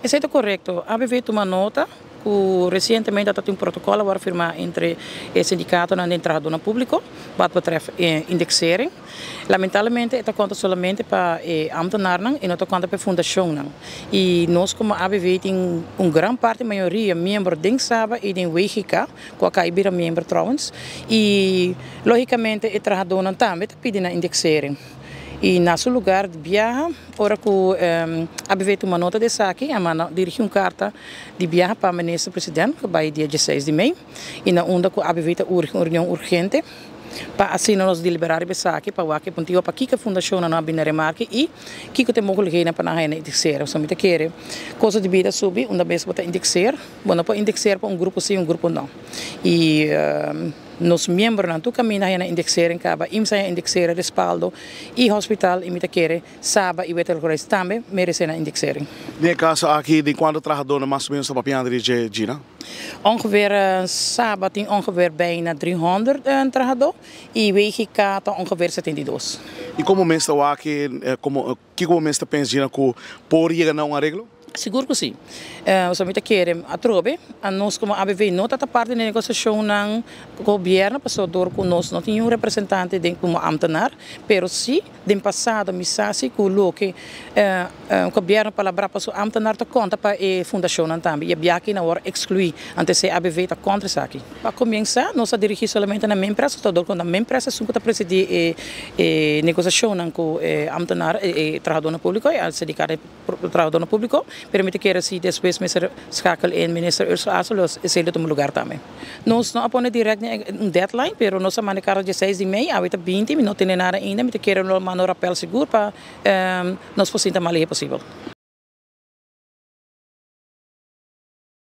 Esey ta corecto. ABV tuma nota cu recientemente dat un protocol wordt firma entre e sindicatonan den trahadornan publico wat betreft indexering. Lamentablemente e ta conta solamente pa e ambtenaarnan y no ta conta pa e fundacionnan. Y nos como ABV tin un gran parti, mayoria, miembro den SABA y den WGK, cu a cay bira miembro trouwens. Y logicamente e trahadornan tambe ta pidi na indexering. Y na su lugar di biaha, ora cu ABV tuma nota di esaki, a manda dirigi un carta di biaha pa minister president, cu bay dia 16 di mei, y na unda cu ABV ta urgi un reunion urgente pa asina nos delibera riba esaki, pa wak e puntigo pa kiko fundacionnan no a bini na remarke y kiko ta e mogelijkheden pa nan haya na indexeren. So mi ta kere costo di bida subi, unda bes bo ta indexeer, bo no por indexeer pa un grupo si, un grupo no. Y nos miembronan tur caminda haya na indexeren caba, IMSA haya indexeren, Respaldo y Hospital, y mi ta kere SABA y Wetelogereis tambe merece na indexering. Den e caso aki, di cuanto trahadornan mas o menos ta papiando di dje, Gina? Ongeveer SABA tin ongeveer bijna 300 trahador y WGK ta ongeveer 72. Y como mes ta wak, como kico bo mes ta pensa, Gina, cu por yega na un areglo? Sigur cu si. So mi ta kere atrobe, nos como ABV no ta parte di negociacionnan cu gobierno, pasobra door cu nos no tin un representante den como ambtenaar, pero si den pasado mi sa si cu loke gobierno palabra pa su ambtenaar ta conta pa e fundacionnan tambe, y e biaha na awor exclui, antes e ABV ta contra esaki. Pa cuminsa, nos a dirigi solamente na Minpres, door cu na Minpres esun cu ta presidi e negociacionnan cu e ambtenaar, e trahadornan publico, e sindicato trahadornan publico, pero mi ta kere si despues mester schakel in minister Ursula Asselus, esey lo tuma lugar tambe. Nos no a pone direct un deadline, pero nos a manda carta dia 6 di mei, awe ta 20, mi no tene nada ainda, mi ta kere lo manda un rappel sigur pa nos por sinta mas lihe posibel.